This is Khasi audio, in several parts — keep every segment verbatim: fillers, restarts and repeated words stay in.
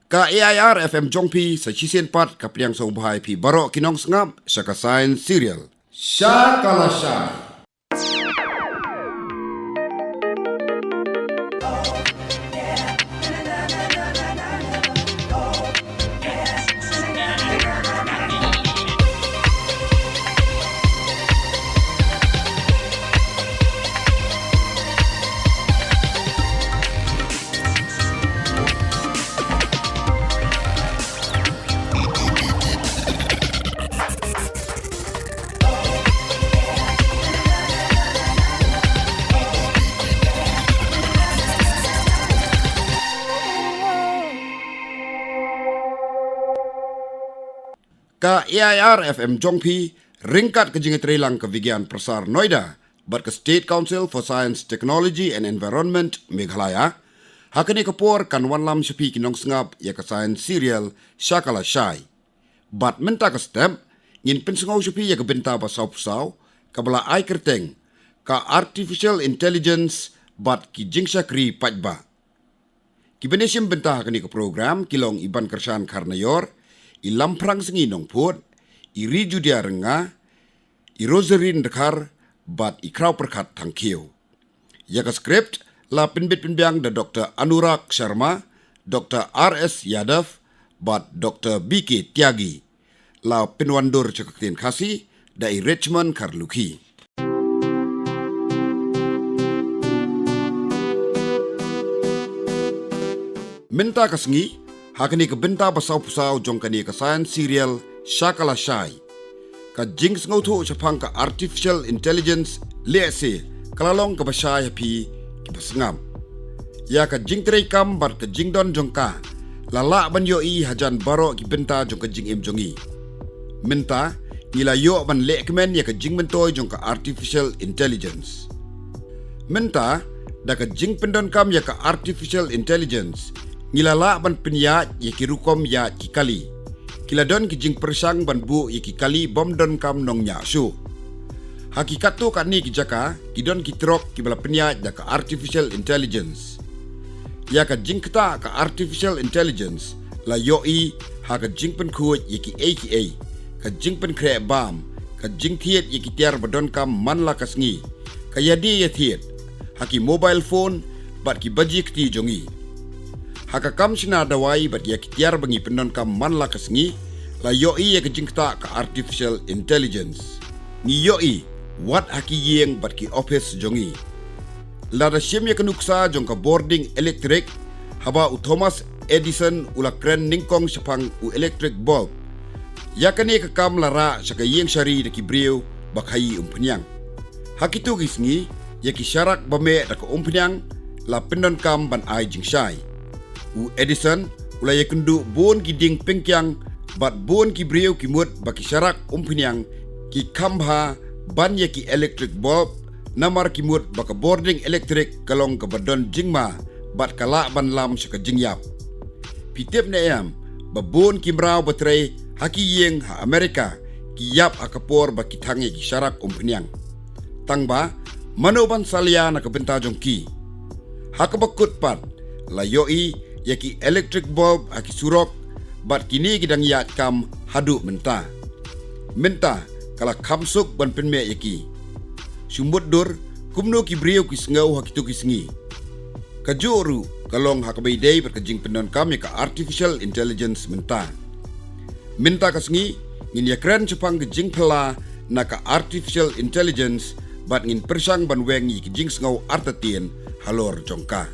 Ka A I R F M jong phi sa shisien pat ka pdiang sngewbha ïa phi baroh ki nongsngap sha ka Science Serial. Sha ka lashai. Ka A I R F M jong phi, ryngkat ka jingïatreilang ka Vigyan Prasar Noida bad ka State Council for Science, Technology and Environment Meghalaya, ha kane ka por kan wanlam sha phi ki nongsngap ïa ka Science Serial Sha ka lashai. Bad mynta ka step, ngin pynsngew sha phi ïa ka bynta ba sawphew saw, kaba la ai kyrteng ka Artificial Intelligence bad ki jingshakri paidbah. Kiban ïashim bynta ha kane ka program ki long i Bankyrshan Kharnaior, i Lamphrang Sngi Nongphut, i Rijudia Rynga, i Rosarine Dkhar bad i Khrawpyrkhat Thangkhiew. Ïa ka script la pynbit pynbiang da Doctor Anurag Sharma, Doctor R S Yadav bad Doctor B K Tyagi. La pynwandur sha ka ktien Khasi da i Richmond Kharlukhi. Mynta ka sngi, ha kane ka bynta ba sawphew saw jong kane ka Science Serial Sha ka lashai, ka jingsngewthuh shaphang ka Artificial Intelligence lehse ka la long kaba shai ha phi kiba sngap. Ïa ka jingtreikam bad ka jingdon jong ka la lah ban ïohi hajan baroh ki bynta jong ka jingim jong ngi. Mynta ngi la ïoh ban lehkmen ïa ka jingmyntoi jong ka Artificial Intelligence. Mynta, da ka jingpyndonkam ïa ka Artificial Intelligence, ngi la lah ban pynïaid ïa ki rukom ïaid ki kali. Ki la don ki jingpyrshang ban buh ïa ki kali bym donkam nongñiah shuh. Ha ki katto katne ki jaka, ki don ki trok kiba la pynïaid da ka Artificial Intelligence. Ïa ka jingktah ka Artificial Intelligence la ïohi ha ka jingpynkhuid ïa kiei kiei, ka jingpynkhreh bam, ka jingthied ïa ki tiar ba donkam man la ka sngi, ka ïadie ïathied ha ki mobile phone bad ki baji kti jong ngi. Ha ka kam shna dawai bad ïa ki tiar ba ngi pyndonkam man la ka sngi, la ïohi ïa ka jingktah ka Artificial Intelligence. Ngi ïohi wat ha ki ïing bad ki ophis jong ngi. Lada shim ïa ka nuksa jong ka bording elektrik, haba u Thomas Edison u la kren nyngkong shaphang u electric bulb, ïa kane ka kam la rah sha ka ïing shari da ki briew ba khaïi umphniang. Ha kito ki sngi, ïa ki sharak ba meh da ka umphniang la pyndonkam ban ai jingshai. U Edison u la ïakynduh bun ki dieng pyngkiang bad bun ki briew ki mut ba ki sharak umphniang ki kham bha ban ïa ki electric bulb, namar ki mut ba ka bording elektrik ka long kaba don jingma bad ka lah ban lam sha ka jingïap. Phi tip ne em ba bun ki mraw ba trei ha ki ïing ha Amerika ki ïap ha ka por ba ki thang ïa ki sharak umphniang. Tang ba mano ban salia na ka bynta jong ki? Ha kaba kut pat, la ïohi ïa ki electric bulb ha ki surok, bad kine ki dang ïaid kam haduh mynta. Mynta ka la kham suk ban pynmih ïa ki. Shu mutdur kumno ki briew ki sngew ha kito ki sngi. Kajuh ruh ka long ha kaba ïadei bad ka jingpyndonkam ïa ka Artificial Intelligence mynta. Mynta ka sngi, ngin ïakren shaphang ka jingphylla na ka Artificial Intelligence bad ngin pyrshang ban weng ïa ki jingsngew artatien halor jong ka.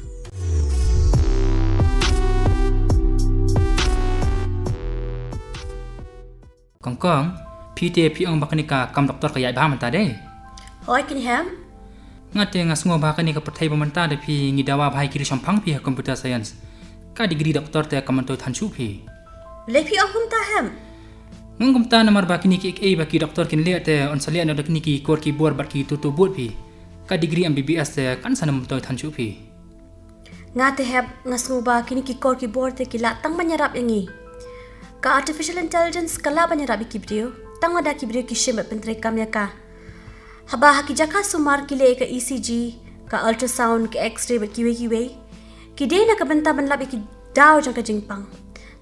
Kong Kong, phi te phi ong ba kane ka kam doktor ka ïaid bha mynta de? Hooid keiñ hep. Nga te nga sngew ba kane ka pyrthei ba mynta de phi ngi dawa bha ïa ki riew shemphang phi ha computer science. Ka degree doktor te kam myntoi than shuh phi. Balei phi ong kumta hep? Nga ong kumta namar ba kine kiei kiei ba ki doktor kin leh te yn sa leh noh da kine ki kor ki bor bad ki tutu bud phi. Ka degree M B B S te kan sa nym myntoi than shuh phi. Nga te hep, nga sngew ba kine ki kor ki bor te ki lah tang ban ïarap ïa ngi. Ka artificial intelligence ka lah ban ïarap ïa ki briew tang lada ki briew ki shim bad pyntreikam ïa ka. Haba ha ki jaka sumar ki leh ïa ka E C G, ka ultrasound, ka X-ray bad kiwei kiwei, ki dei na ka bynta ban lap ïa ki daw jong ka jingpang.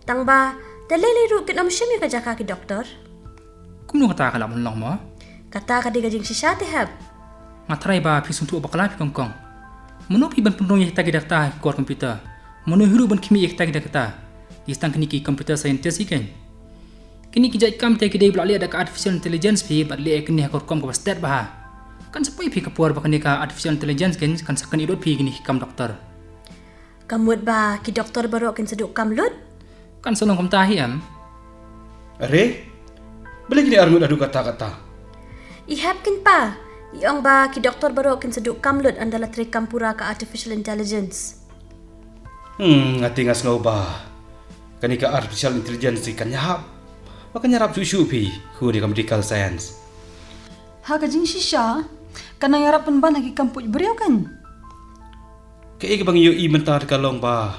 Tang ba da lei lei ruh kin ym shim ïa ka jaka ki doktor. Kumno kata ka lah ban long mo? Kata ka dei ka jingshisha te hep. Nga tharai ba phi sngewthuh bakla phi kongkong. Mano phi ban pynrung ïa kita ki dakta ha ki kor computer? Mano hi ruh ban khmih ïa kita ki dakta? Ki tang kine ki computer scientist hi kein. Kine ki jait kam te ki dei ba la leh da ka artificial intelligence phi, bad leh kine ha ka rukom kaba stet bha. Kan sa poi phi ka por ba kane ka artificial intelligence kein kan sa kynnoh lut phi kine ki kam doktor. Ka mut ba ki doktor baroh kin sa duh kam lut? Kan sa long kumta hi em? Are? Balei kine ar ngut haduh katta katta? I hep kein pa. I ong ba ki doktor baroh kin sa duh kam lut ynda la trei kam pura ka artificial intelligence. Hmm, nga te nga sngew ba kane ka artificial intelligence kan ïahap. Ba kan ïarap shuh shuh phi, khun, ïa ka medical science. Ha ka jingshisha, kan nang ïarap pynban ha ki kam puid briew kein. Kaei kaba ngi ïohi mynta ka long ba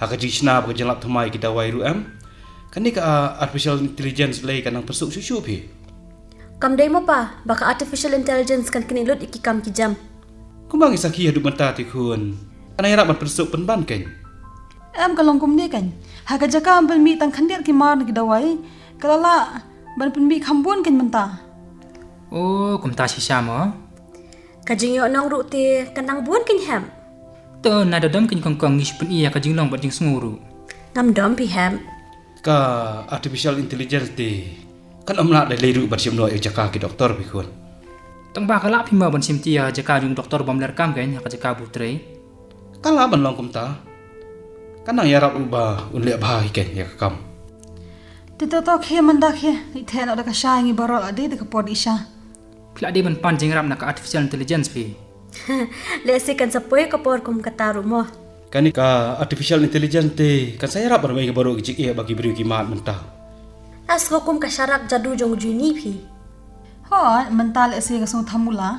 ha ka jingshna bad ka jinglap thymmai ki dawai ruh em, kane ka, ah, artificial intelligence lei kan nang pynsuk shuh shuh phi. Kam dei mo pa ba ka artificial intelligence kan kynnoh lut ïa ki kam ki jam. Kumba ngi sakhi haduh mynta te khun, kan nang ïarap ban pynsuk pynban kein. Em, ka long kumne kein. Ha ka jaka ban pynmih tang khyndiat ki mar na ki dawai, ka la lah ban pynmih kham bun kein mynta. Oh, kumta shisha mo? Ka jingïohnong ruh te kan nang bun kein hep. To, nga da dom kein kongkong, ngi shu pyni ïa ka jinglong bad jingsngew ruh. Ngam dom phi hep. Ka artificial intelligence te kan ym lah da lei ruh ban shim noh ïa ka jaka ki doktor phi khun. Tang ba ka lah phi mo ban shim te ïa ka jaka jong u doktor bym leh kam kein ha ka jaka ba u trei. Ka lah ban long kumta. Kan nang ïarap ruh ba un leh bha hi kein ïa ka kam. Te to to khie mynta khie, i theh noh da ka sha, ngi baroh la dei da ka por dih sha. Phi la dei ban pan jingïarap na ka artificial intelligence phi. Lehse kan sa poi ka por kum kata ruh mo. Kane ka artificial intelligence te kan sa ïarap ban mih ka baroh ki jingeh ba ki briew ki mad mynta. La sngew kum ka sharak jadu jong u juni phi. Hooid, mynta lehse ka sngew thamula.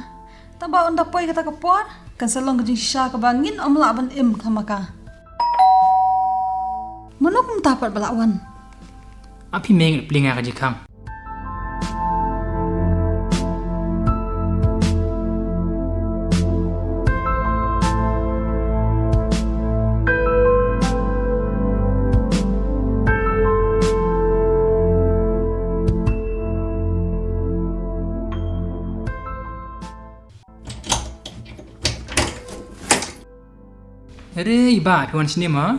Tang ba ynda poi kata ka por, kan sa long ka jingshisha kaba ngin ym lah ban im khlem ma ka. Mano kumta pat ba la wan? Aphi meng pling ha ka jingkhang. Are i bah, phi wan shane mo?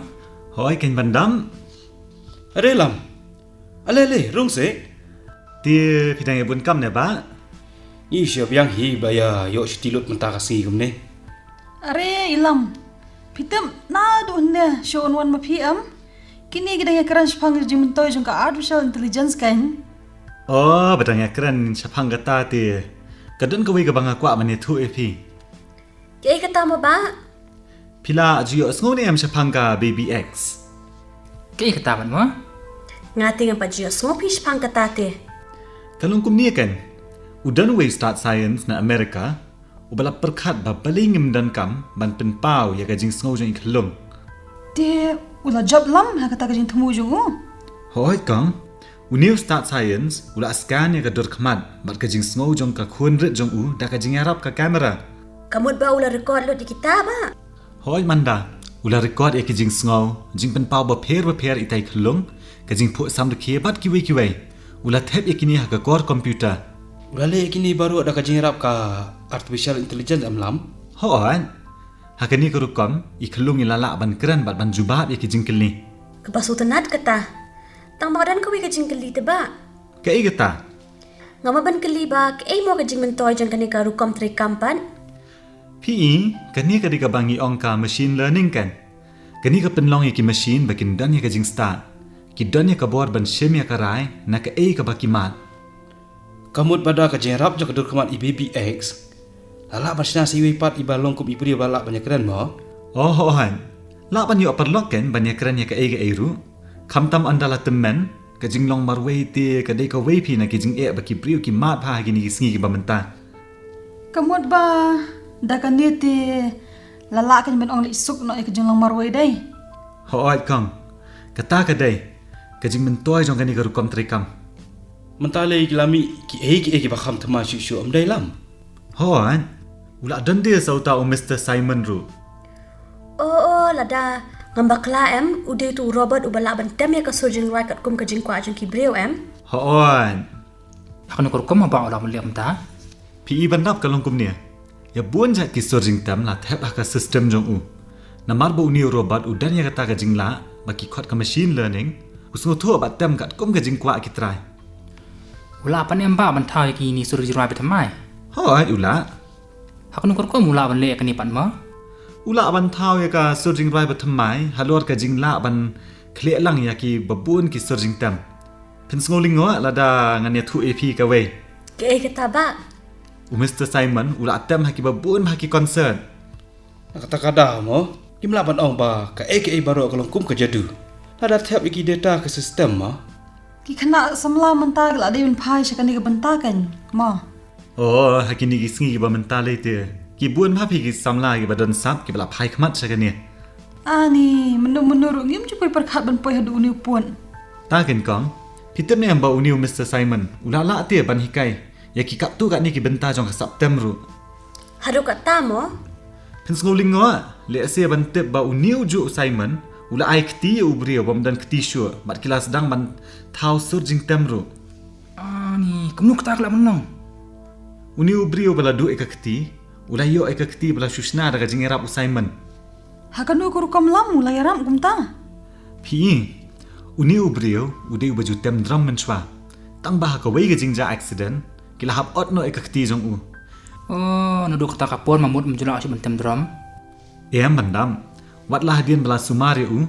Hooid, kein ban dam. Are Lam. Ale ale, rung seh. Te phi dang ïa bun kam ne bah? Ngi shu biang hi ba ïa ïoh shuti lut mynta ka sngi kumne. Are i Lam. Phi tip naduh hynne shu wan wan ma phi em? Kine ki dang ïa kren shaphang ka jingmyntoi jong ka artificial intelligence kein. Oh, ba dang ïa kren shaphang kata te ka don kawei kaba nga kwah ban ïathuh ïa phi. Kaei kata mo bah? Phi la ju ïohsngew ne em shaphang ka Baby X? Kaei kata pat mo? Nga te ngam pat ju ïohsngew phi shaphang kata te. Ka long kumne kein, u don uwei u stad science na America uba la pyrkhat ba balei ngim donkam ban pynpaw ïa ka jingsngew jong i khyllung. Te u la jop lam ha kata ka jingthmu jong u? Hooid kong. Une u stad science u la scan ïa ka dur khmat bad ka jingsngew jong ka khun rit jong u da ka jingïarap ka camera. Ka mut ba u la record lut ïa kita bah? Hooid manda, u la record ïa ki jingsngew, jingpynpaw bapher bapher itai i khyllung, ka jingphuh samrkhie bad kiwei kiwei. U la thep ïa kine ha ka kor computer. U la leh ïa kine baroh da ka jingïarap ka artificial intelligence em Lam? Hooid. Ha kane ka rukom i khyllung i la lah ban kren bad ban jubab ïa ki jingkylli. Kaba sngewtynnat kata. Tang ba ka don kawei ka jingkylli te bah. Kaei kata? Nga mut ban kylli ba kaei mo ka jingmyntoi jong kane ka rukom treikam pat? Phi i, kane ka dei kaba ngi ong ka machine learning kein. Kane ka pynlong ïa ki machine ba kin don ïa ka jingstad. Ki don ïa ka bor ban shim ïa ka rai na kaei kaba ki mad. Ka mut ba da ka jingïarap jong ka dur khmat i Baby X, la lah ban shna sa iwei pat iba long kum i briew ba lah ban ïakren mo? Oh hooid. Lah ban ïoh paralok kein ban ïakren ïa kaei kaei ruh. Khamtam ynda la tymmen, ka jinglong marwei te ka dei kawei phi na ki jingeh ba ki briew ki mad bha ha kine ki sngi kiba mynta. Ka mut ba da kane te la lah kein ban ong leit suk noh ïa ka jinglong marwei dei? Hooid kong. Kata ka dei ka jingmyntoi jong kane ka rukom treikam. Mynta lei ki la mih kiei kiei kiba kham thymmai shuh shuh em dei Lam? Hooid. U la don de sa uta u Mister Simon ruh. Oh oh, lada Ngam bakla em, u dei utu u robot uba lah ban tem ïa ka sur jingrwai katkum ka jingkwah jong ki briew em? Hooid. Ha kano ka rukom ma ba u lah ban leh kumta? Phi i ban dap ka long kumne. Ïa bun jait ki sur jingtem la thep ha ka system jong u. Namar ba une u robot u don ïa kata ka jinglah ba ki khot ka machine learning, u sngewthuh bad tem katkum ka jingkwah ki trai. U lah pat ne em ba ban thaw ïa kine ki sur jingrwai ba thymmai? Hooid, u lah. Ha kano ka rukom u lah ban leh ïa kane pat ma? U lah ban thaw ïa ka sur jingrwai ba thymmai halor ka jinglah ban khleh lang ïa kiba bun ki sur jingtem. Phin sngew lyngngoh lada ngan ïathuh ïa phi kawei. Kaei kata ba? U Mister Simon u lah tem ha kiba bun bha ki concert. Na kata ka daw mo, ngim lah ban ong ba kaei kaei baroh ka long kum ka jadu. Lada thep ïa ki data ka system mo. Ki khynnah samla mynta ki la dei ban phai sha kane ka bynta kan mo? Oh, ha kine ki sngi kiba mynta lei te, ki bun bha phi ki samla kiba don sap kiba la phai khmat sha kane. Ani, mynno mynno ruh ngim ju poi pyrkhat ban poi haduh une u pud. Ta ken kong, phi tip ne em ba une u Mister Simon u lah lah te ban hikai ïa ki katto katne ki bynta jong ka sap tem ruh. Haduh katta mo? Phin sngew lyngngoh lehse ban tip ba une u juh u Simon u la ai kti ïa u briew bym don kti shuh bad ki la sdang ban thaw sur jingtem ruh. Ani, kumno kata ka lah ban long? Une u briew ba la duh ïa ka kti u la ïoh ïa ka kti ba la shu shna da ka jingïarap u Simon. Ha kano ka rukom lam u la ïarap kumta? Phi i, une u briew u dei uba ju tem drom mynshuwa. Tang ba ha kawei ka jingjia accident ki la hap ot noh ïa ka kti jong u. Oh, naduh kata ka por ma mut ym ju lah shuh ban tem drom. Em, ban dap, wat la hadien ba la sumar ïa u,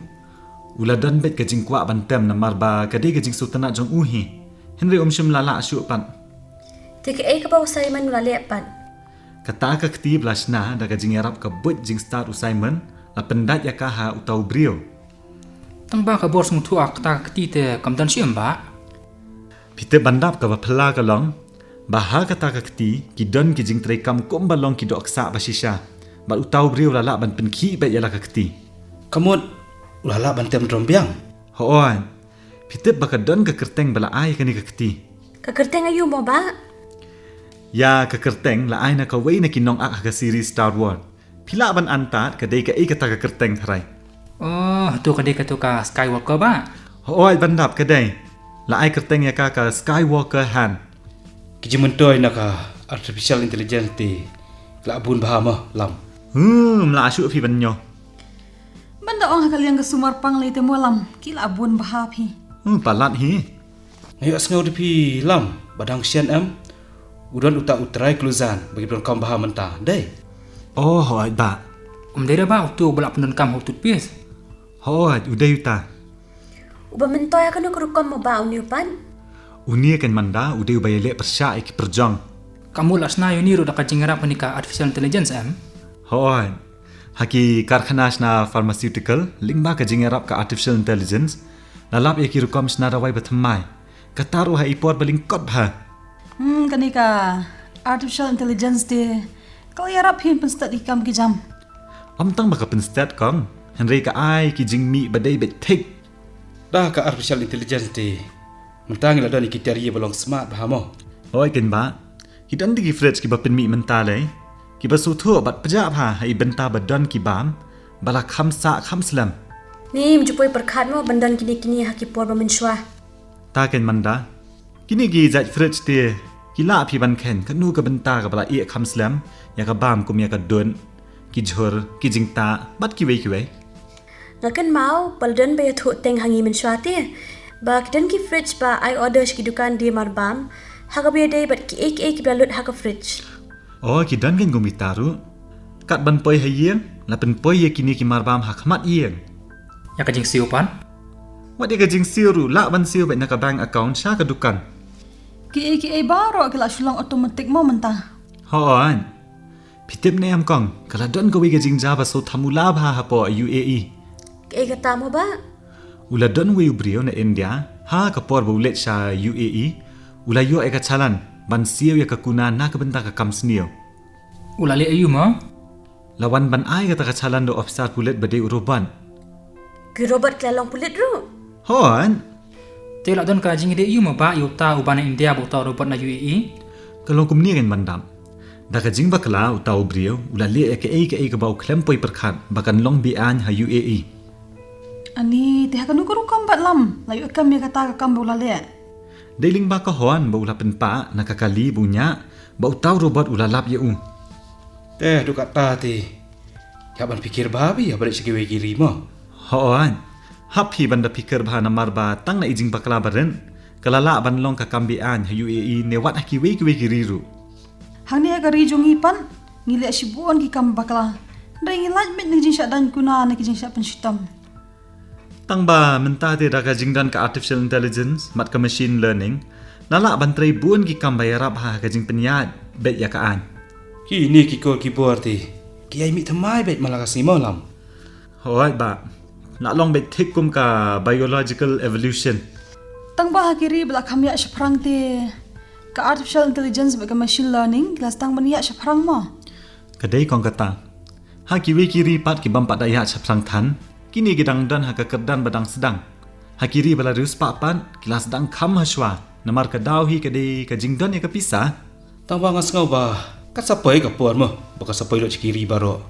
u la don beit ka jingkwah ban tem namar ba ka dei ka jingsngewtynnat jong u hi. Hynrei um shym la lah shuh pat. Te kaei kaba u Simon u la leh pat? Kata ka kti ba la shna da ka jingïarap ka buit jingstad u Simon la pyndait ïa ka ha uta u briew. Tang ba ka bor sngewthuh ïa kata ka kti te kam don shuh em ba? Phi tip ban dap kaba phylla ka long ba ha kata ka kti ki don ki jingtreikam kumba long ki dohksah ba shisha. Bad uta u briew u la lah ban pynkhih beit ïa la ka kti. Ka mut u la lah ban tem drom biang? Hooid. Phi tip ba ka don ka kyrteng ba la ai ïa kane ka kti. Ka kyrteng aïu mo ba? Ïa, ka kyrteng la ai na kawei na ki nongak ha ka series Star Wars. Phi lah ban antad ka dei kaei kata ka kyrteng tharai? Oh, to ka dei kato ka Skywalker ba? Hooid, ban dap ka dei. La ai kyrteng ïa ka ka Skywalker Han. Ki jingmyntoi na ka artificial intelligence te ki la bun bha mo Lam? Hmm, ym lah shuh phi ban ñiew. Ban da ong ha ka liang ka sumar pang lei te mo Lam, ki la bun bha phi. Hmm, palat hi. Nga ïohsngew da phi Lam, ba dang shen em u don uta u trai kluzan ba ki donkam bha mynta, dei? Oh, hooid ba. Ym dei da ba uto ba la pyndonkam ha u toothpaste? Hooid, u dei uta. Uba myntoi ha kano ka rukom mo ba une u pat? Une ken mynta u dei uba ïaleh pyrshah ïa ki pyrjong. Ka mut la shna ïa une ruh da ka jingïarap kane ka artificial intelligence em? Hooid. Ha ki karkhana shna pharmaceutical lyngba ka jingïarap ka artificial intelligence, la lap ïa ki rukom shna dawai ba thymmai. Kata ruh ha i por ba lyngkot bha. Hmm, kane ka artificial intelligence te ka la ïarap hi pynstet ïa ki kam ki jam. Ym tang ba ka pynstet kong, hynrei ka ai ki jingmih ba dei beit thik. Da ka artificial intelligence te mynta ngi la don ïa ki ter ïa ba long smart bha mo? Hooid ken ba. Ki don de ki fridge kiba pynmih mynta lei, kiba sngewthuh bad pjah bha ha i bynta ba don ki bam ba la kham sah kham slem. Ngim ju poi pyrkhat mo ban don kine kine ha ki por ba mynshuwa. Ta ken mynta, kine ki jait fridge te ki lah phi ban kheiñ kano ka bynta kaba la ïeh kham slem ïa ka bam kum ïa ka dud, ki jhur, ki jingtah bad kiwei kiwei. Nga kynmaw ba la don ba ïathuh teng ha ngi mynshuwa te ba ki don ki fridge ba ai order sha ki dukan die marbam ha kaba ïadei bad kiei kiei kiba la lut ha ka fridge. Oh, ki don kein kum kita ruh. Kat ban poi ha ïing la pynpoi ïa kine ki marbam ha khmat ïing. Ïa ka jingsiew pat? Wat ïa ka jingsiew ruh lah ban siew beit na ka bank account sha ka dukan. Kiei kiei baroh ki la shu long automatic mo mynta? Hooid. Phi tip ne em kong, ka la don kawei ka jingjia ba sngewthuh mula bha hapoh U A E. Kaei kata mo ba? U la don uwei u briew na India ha ka por ba u leit sha U A E, u la ïoh ïa ka challan ban siew ïa ka kuna na ka bynta ka kam sniew. U la leh aïu mo? La wan ban ai kata ka challan da u ophisar pulit ba dei u robot. Ki robot ki la long pulit ruh? Hooid. Te la don ka jingïadei aïu mo ba ïa uta uba na India bad uta u robot na U A E? Ka long kumne kein ban dap. Da ka jingbakla uta u briew u la leh ïa kaei kaei kaba u khlem poi pyrkhat ba kan long be-aiñ ha U A E. Ani, te ha kano ka rukom pat Lam la ïoh kam ïa kata ka kam ba u la leh? Dei lyngba ka hon ba u la pynpah na ka kali ba u ñiah, ba uta u robot u la lap ïa u. Te haduh katta te, ïa ban pyrkhat bha phi ïa ba leit sha kiwei ki ri mo. Hooid. Hap hi ban da pyrkhat bha namar ba tang na i jingbakla barit ka la lah ban long ka kam be-aiñ ha U A E ne wat ha kiwei kiwei ki ri ruh. Hangne ha ka ri jong ngi pat ngi leh shibun ki kam bakla. Hynrei ngi lait beit na ki jingshah daiñ kuna, na ki jingshah pynshitom. Tang ba mynta te da ka jingdon ka artificial intelligence bad ka machine learning, la lah ban trei bun ki kam ba ïarap ha ka jingpynïaid beit ïa ka aiñ. Kine ki kor ki bor te ki ïai mih thymmai beit man la ka sngi mo Lam. Hooid bah. La long beit thik kum ka biological evolution. Tang ba ha ki ri ba la kham ïaid shaphrang te, ka artificial intelligence bad ka machine learning ki la sdang ban ïaid shaphrang mo. Ka dei kong kata. Ha kiwei ki ri pat ki bym pat da ïaid shaphrang than, kine ki dang don ha ka kyrdan ba dang sdang. Ha ki ri ba la riewspah pat ki la sdang kham ha shuwa, namar ka daw hi ka dei ka jingdon ïa ka pisa. Tang ba nga sngew ba kat sa poi ka por mo ba ka sa poi lut sha ki ri baroh.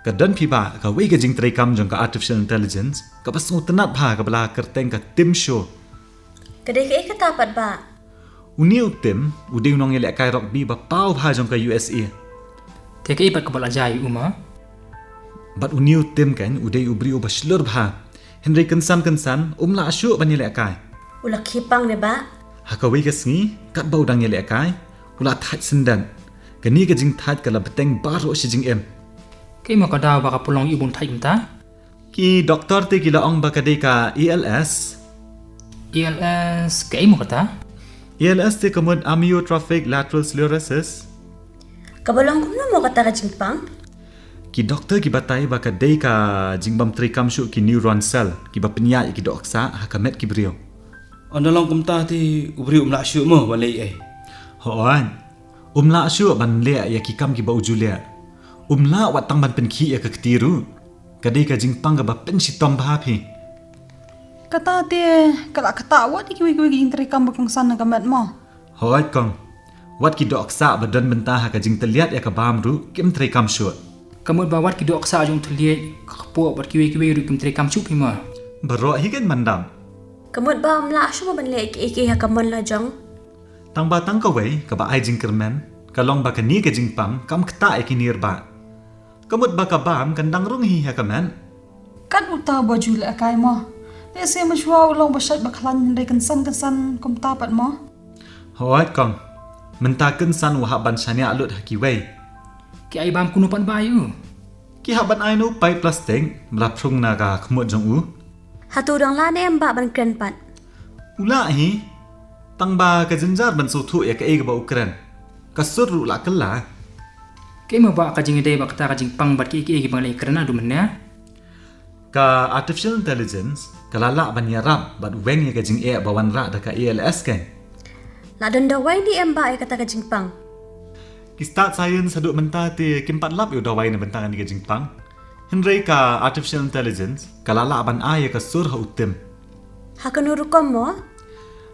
Ka don phi bah kawei ka jingtreikam jong ka artificial intelligence kaba sngewtynnat bha kaba la kyrteng ka Tim Show. Ka dei kaei kata pat bah? Une u Tim u dei u nongïalehkai rugby ba paw bha jong ka U S A. Te kaei pat kaba la jia ïa u mo? Bad une u Tim kan u dei u briew uba shlur bha. Hynrei kynsan kynsan um lah shuh ban ïalehkai. U la khie pang ne bah? Ha kawei ka sngi katba u dang ïalehkai u la thait syndet. Kane ka jingthait ka la bteng baroh shi jingim. Kaei mo ka daw ba ka pynlong ïa u ban thait kumta? Ki doktor te ki la ong ba ka dei ka A L S. A L S kaei mo kata? A L S te ka mut amyotrophic lateral sclerosis. Kaba long kumno mo kata ka jingpang? Ki doktor ki batai ba ka dei ka jingbym treikam shuh ki neuron cell kiba pynïaid ïa ki dohksah ha ka met ki briew. Ynda long kumta te u briew um lah shuh mo ban leh ei? Hooid. Um lah shuh ban leh ïa ki kam kiba u ju leh. Um lah wat tang ban pynkhih ïa ka kti ruh. Ka dei ka jingpang kaba pynshitom bha phi. Kata te ka la ktah wat ïa kiwei kiwei ki jingtreikam ba kongsan na ka met mo. Hooid kong. Wat ki dohksah ba don bynta ha ka jingtylliat ïa ka bam ruh kim treikam shuh. Ka mut ba wat ki dohksah jong thylliej, ka kpoh bad kiwei kiwei ruh kim treikam shuh phi mo? Baroh hi kan man dam. Ka mut ba um lah shuh mo ban leh kiei kiei ha ka mon la jong. Tang ba tang kawei kaba ai jingkyrmen ka long ba kane ka jingpang kam ktah ïa ki nirbah. Ka mut ba ka bam kan dang rung hi ha ka met. Kat uta ba ju lehkai mo. Lehse mynshuwa u long ba shait ba khlaiñ hynrei kynsan kynsan kumta pat mo. Hooid kong. Mynta kynsan u hap ban shaniah lut ha kiwei. Ki ai bam kumno pat bah ïa u? Ki hap ban ai na u paip plastik ba la phrung na ka khmut jong u. Hato u dang lah ne em bah ban kren pat? U lah hi. Tang ba ka jynjar ban sngewthuh ïa kaei kaba u kren. Ka sur ruh la kylla. Kaei mo bah ka jingïadei bad kata ka jingpang bad kiei kiei kiba ngi la ïakren haduh mynne? Ka artificial intelligence ka la lah ban ïarap bad weng ïa ka jingeh ba wanrah da ka A L S kan. La don dawai ne em bah ïa kata ka jingpang? Ki stad science haduh mynta te kim pat lap ïa u dawai na bynta kane ka jingpang. Hynrei ka artificial intelligence ka la lah ban ai ïa ka sur ha u Tim. Ha kano rukom mo?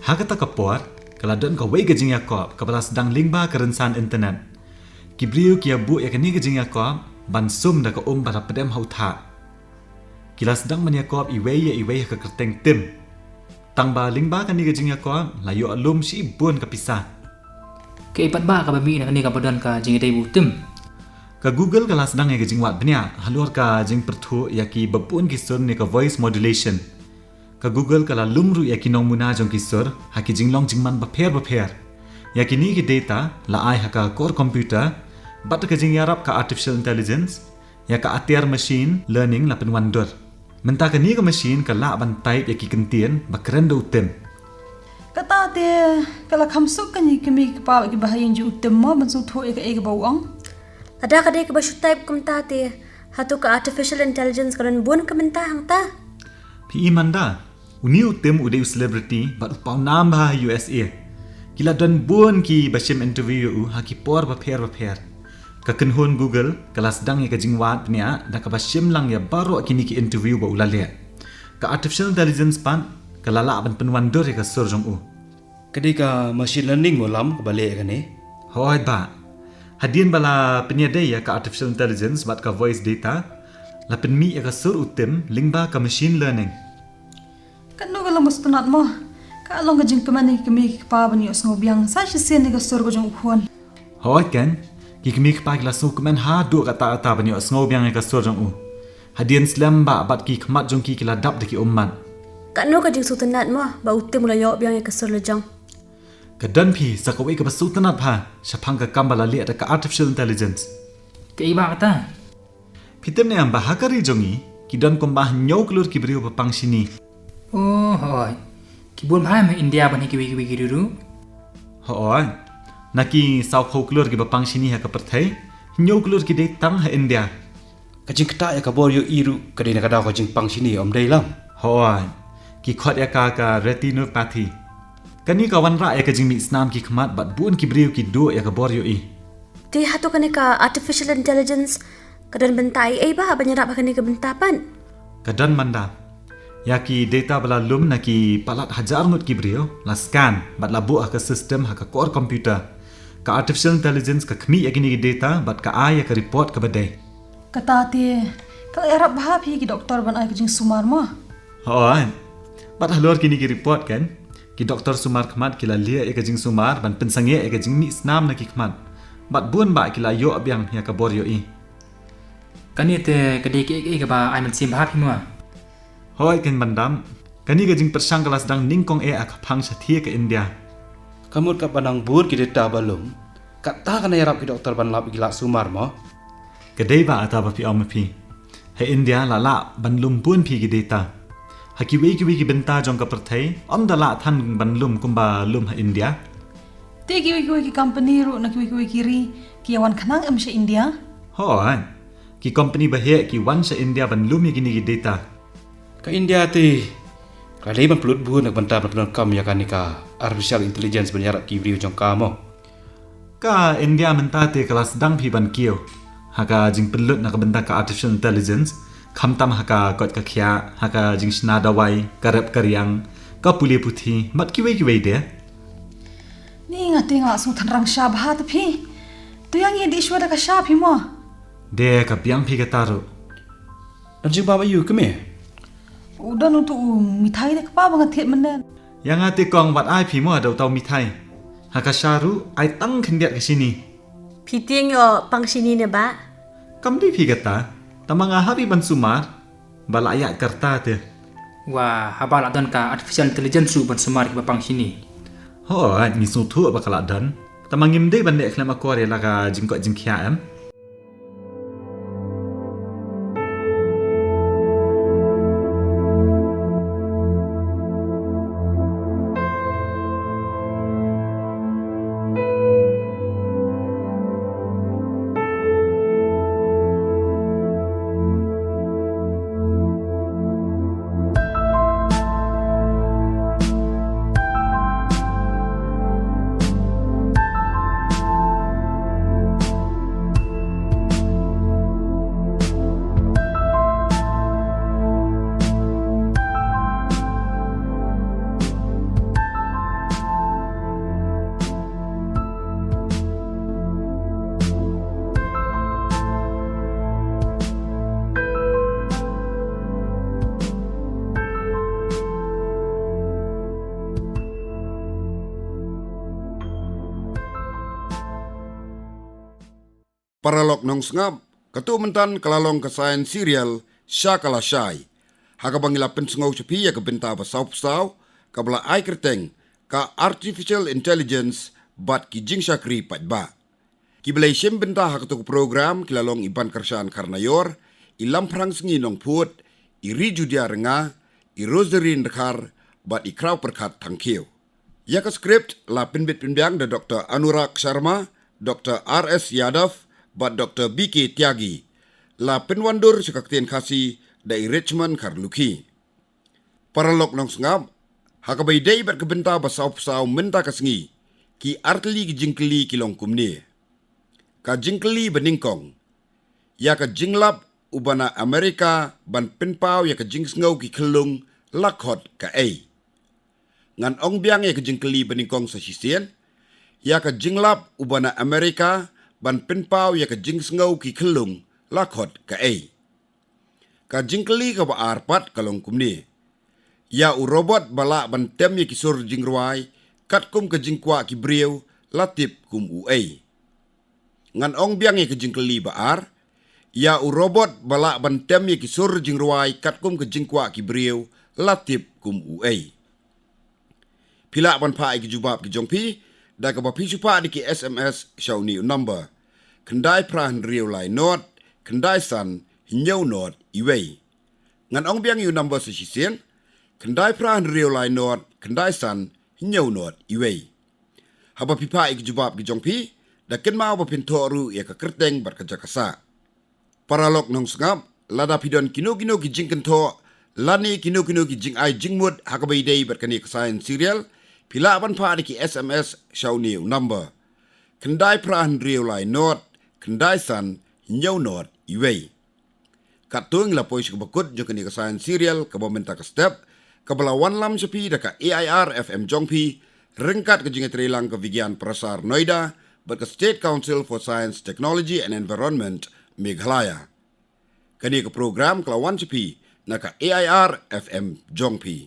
Ha kata ka por ka la don kawei ka jingïakop kaba la sdang lyngba ka rynsan internet. Ki briew ki ïa buh ïa kane ka jingïakop ban sum da ka um ba la pdem ha u thah. Ki la sdang ban ïakop iwei ïa iwei ha ka kyrteng Tim. Tang ba lyngba kane ka jingïakop la ïoh lum shibun ka pisa. Kaei pat bah kaba mih na kane kaba don ka jingïadei bad u Tim? Ka Google ka la sdang ïa ka jingwad bniah halor ka jingpyrthuh ïa kiba bun ki sur ne ka voice modulation. Ka Google ka la lum ruh ïa ki nongmuna jong ki sur ha ki jinglong jingman bapher bapher. Ïa kine ki data la ai ha ka core computer bad ka jingïarap ka artificial intelligence, ïa ka atiar machine learning la pynwandur. Mynta kane ka machine ka lah ban type ïa ki kyntien ba kren da u Tim. Kata te ka la kham suk ka ngi kmie ki kpa ki bahaïing jong u Tim mo ban sngewthuh ïa kaei kaba u ong. Lada ka dei kaba shu type kumta te, hato ka artificial intelligence ka don bun ka bynta hangta? Phi i manda, une u Tim u dei u celebrity bad u pawnam bha ha U S A. Ki la don bun kiba shim interview ïa u ha ki por bapher bapher. Ka kynhun Google ka la sdang ïa ka jingwad bniah da kaba shim lang ïa baroh kine ki interview ba u la leh. Ka artificial intelligence pat ka la lah ban pynwandur ïa ka sur jong u. Ka dei ka machine learning mo Lam kaba leh ïa kane? Hooid bah. Hadien ba la pynïadei ïa ka artificial intelligence bad ka voice data, la pynmih ïa ka sur u Tim lyngba ka machine learning. Ka long ba sngewtynnat mo. Ka long ka jingkmen ïa ki kmie ki kpa ban ïohsngew biang sa shisien ïa ka sur ka jong u khun. Hooid keiñ, ki kmie ki kpa ki la sngewkmen haduh katta katta ban ïohsngew biang ïa ka sur jong u. Hadien slem bha bad ki khmat jong ki ki la dap da ki ummat. Katno ka jingsngewtynnat mo ba u Tim u la ïoh biang ïa ka sur la jong. Ka don phi sa kawei kaba sngewtynnat bha shaphang ka kam ba la leh da ka artificial intelligence. Kaei ba kata? Phi tip ne em ba ha ka ri jong ngi ki don kumba hynñiew klur ki briew ba pang shini. Oh, hooid. Ki bun bha em ha India bad ha kiwei kiwei ki ri ruh? Hooid. Na ki sawphew klur kiba pang shini ha ka pyrthei, hynñiew klur ki dei tang ha India. Ka jingktah ïa ka bor ïohi ruh ka dei na ka daw ka jingpang shini, ym dei lam? Hooid. Ki khot ïa ka ka retinopathy. Kane ka wanrah ïa ka jingmih snam ki khmat bad bun ki briew ki duh ïa ka bor ïohi. Te hato kane ka artificial intelligence ka don bynta ei ei ba ban ïarap ha kane ka bynta pat? Ka don manda. Ïa ki data ba la lum na ki palat hajar ngut ki briew la scan bad la buh ha ka system ha ka core computer. Ka artificial intelligence ka khmih ïa kine ki data bad ka ai ïa ka report kaba dei. Kata te ka la ïarap bha phi ki doktor ban ai ka jingsumar mo. Hooid. Bad halor kine ki report keiñ, ki doktor sumar khmat ki la leh ïa ka jingsumar ban pynsangeh ïa ka jingmih snam na ki khmat. Bad bun bha ki la ïoh biang ïa ka bor ïohi. Kane te ka dei kaei kaei kaba ai mynsiem bha phi mo? Hooid keiñ Ban Dam. Kane ka jingpyrshang ka la sdang nyngkong eh ha ka phang shathie ka India. Ka mut katba nang bun ki data ba lum, kata kan ïarap ki doktor ban lap ïa ki lad sumar mo? Ka dei bha kata ba phi ong ma phi. Ha India la lah ban lum bun phi ki data. Ha kiwei kiwei ki bynta jong ka pyrthei ym da lah than ban lum kumba lum ha India. Te kiwei kiwei ki company ruh na kiwei kiwei ki ri ki ïa wan khnang em sha India? Hooid. Ki company ba heh ki wan sha India ban lum ïa kine ki data. Ka India te ka la dei ban pynlut bun na ka bynta ban pyndonkam ïa kane ka artificial intelligence ban ïarap ki briew jong ka mo? Ka India mynta te ka la sdang phi ban kiew ha ka jingpynlut na ka bynta ka artificial intelligence, khamtam ha ka koit ka khiah, ha ka jingshna dawai, ka rep ka riang, ka pule puthi bad kiwei kiwei de. Ni nga te nga la sngewthuh rang sha bha te phi. To ïa ngi dih shuwa da ka sha phi mo? De ka biang phi kata ruh. Don jingbam aiu kmie? U don utu u mithai de kpa ba nga thied mynne. Ïa nga te kong wat ai phi mo da uta u mithai. Ha ka sha ruh ai tang khyndiat ka shini. Phi tieng ïoh pang shini ne bah? Kam dei phi kata. Tangba nga hap hi ban sumar ba la ïaid ka rta te. Wa haba la don ka artificial intelligence ruh ban sumar kiba pang shini. Hooid ngi sngewthuh ba ka la don. Tangba ngim dei ban leh khlem akor ïa la ka jingkoit jingkhiah em. Paralok nongsngap, katto mynta ka la long ka science serial Sha Ka La Shai, ha kaba ngi la pynsngew sha phi ïa ka bynta ba sawphew saw kaba la ai kyrteng ka Artificial Intelligence bad ki jingshakri paidbah. Kiba la ïashim bynta ha kato ka program ki la long i Bankyrshan Kharnaior, i Lamphrang Sngi Nongphut, i Rijudia Rnga, i Rosary Dkhar bad i Khrawpyrkhat Thangkhiew. Ïa ka script la pynbit pynbiang da Doktor Anurag Sharma, Doktor R S Yadav bad Doktor B K Tyagi. La pynwandur sha ka ktien Khasi da i Richmond Kharlukhi. Paralok nongsngap, ha kaba ïadei bad ka bynta ba sawphew saw mynta ka sngi, ki artylli ki jingkylli ki long kumne. Ka jingkylli ba nyngkong, ïa ka jinglap uba na Amerika ban pynpaw ïa ka jingsngew ki khyllung la khot kaei? Ngan ong biang ïa ka jingkylli ba nyngkong sa shisien. Ïa ka jinglap uba na Amerika ban pynpaw ïa ka jingsngew ki khyllung la khot kaei? Ka jingkylli kaba ar pat ka long kumne. Ïa u robot ba lah ban tem ïa ki sur jingrwai katkum ka jingkwah ki briew la tip kum uei? Ngan ong biang ïa ka jingkylli ba ar. Ïa u robot ba lah ban tem ïa ki sur jingrwai katkum ka jingkwah ki briew la tip kum uei? Phi lah ban phah ïa ki jubab ki jong phi da kaba phi shu phah da ki S M S sha une u number: khyndai phra hynriew lai nod khyndai san hynñiew nod iwei. Ngan ong biang ïa u number sa shisien: khyndai phra hynriew lai nod khyndai san hynñiew nod iwei. Haba phi phah ïa ki jubab ki jong phi, da kynmaw ba phin thoh ruh ïa ka kyrteng bad ka jaka sah. Paralok nongsngap, lada phi don kino kino ki jingkynthoh lane kino kino ki jingai jingmut ha kaba ïadei bad kane ka Science Serial, phi lah ban phah da ki S M S sha une u number: khyndai phra hynriew lai nod khyndai san hynñiew nod iwei. Katto ngi la poi sha kaba kut jong kane ka Science Serial kaba mynta ka step, kaba la wanlam sha phi da ka A I R F M jong phi, ryngkat ka jingïatreilang ka Vigyan Prasar Noida bad ka State Council for Science, Technology and Environment, Meghalaya. Kane ka program ka la wan sha phi na ka A I R F M jong phi.